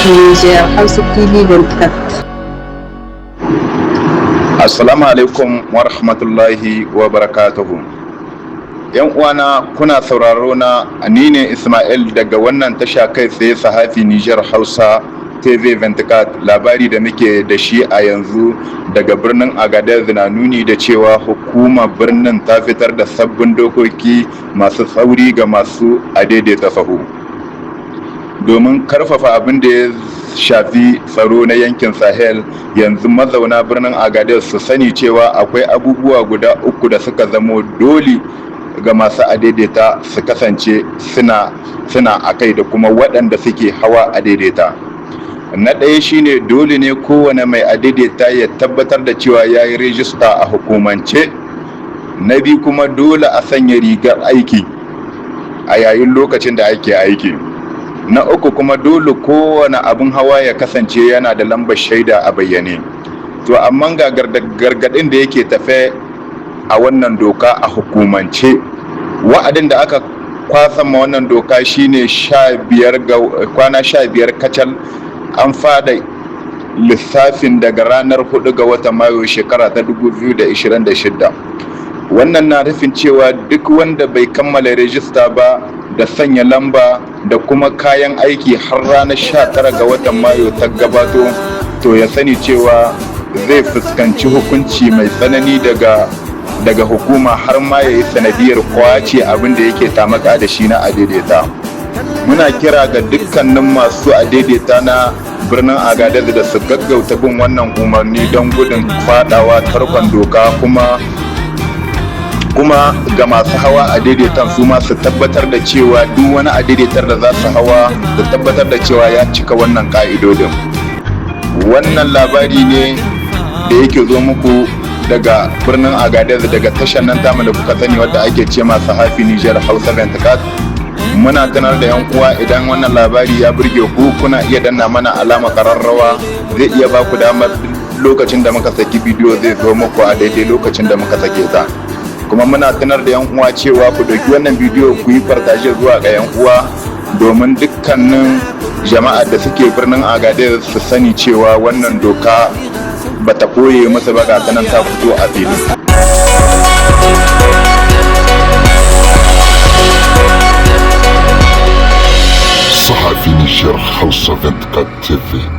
Niger Hausa TV 24. Assalamu alaikum wa rahmatullahi wa barakatuhu. ‘Yan uwana, kuna sauraro na, ni ne Ismail daga wannan tasha kai tsaye Sahafi Niger Hausa TV 24. Labari da muke da shi a yanzu daga birnin Agadez na nuni da cewa hukumar birnin ta fitar da sabbin dokoki masu tsauri ga masu adaidaita sahu, domin karfafa abin da ya shafi tsaro na yankin Sahel. Yanzu mazauna birnin Agadez su sani cewa akwai abubuwa guda uku da suka zamo dole ga masu adaidaita su kasance suna a kai da kuma waɗanda suke hawa adaidaita. Na ɗaya shine dole ne kowane mai adaidaita ya tabbatar da cewa ya yi rijista a hukumance. Na biyu kuma, dole a sanya rigar aiki a yayin lokacin da ake aiki. Na uku kuma, dole kowane abin hawa ya kasance yana da lambar shaida a bayyane. To amma ga gargadin da yake tafe a wannan doka a hukumance. Wa'adin da aka kwasan ma wannan doka shine ga kwana 15 kacal. An fada lissafin daga ranar 4 ga watan Mayu shekara ta 2026. Wannan na nufin cewa duk wanda bai kammala rajista ba da sanya lamba da kuma kayan aiki har ranar 19 ga watan Mayu ta gabato, to ya sani cewa zai fuskanci hukunci mai tsanani daga hukuma, har ma ya yi sanadiyar kwace abin da yake tamaka da shi na adaidaita. Muna kira ga dukkanin masu adaidaita na birnin Agadez da su gaggauta bin wannan umarni don gudun fadawa tarkon doka. Kuma ga masu hawa a daidaitan, su ma su tabbatar da cewa duk wani a daidaitar da za su hawa da tabbatar da cewa ya cika wannan ka'idodin. Wannan labari ne da yake zo muku daga birnin Agadez, daga tashar nan tamu da kuka sani wadda ake ce masu Hafi Niger Hausa 24. Muna tunar da yan uwa, idan wannan labari ya burge ku, kuna iya danna mana alama kararrawa. Zai iya ba ku damar lokacin da muka saki bidiyo zai zo muku a daidai lokacin da muka sake ta. Kuma muna tunar da yan uwa cewa ku ɗauki wannan bidiyo ku yi partage zuwa ga yan uwa, domin dukkanin jama'a da suke birnin Agadez su sani cewa wannan doka bata koye musu ba, ga nan ta fito a fili. Sahafi Niger Hausa 24 TV.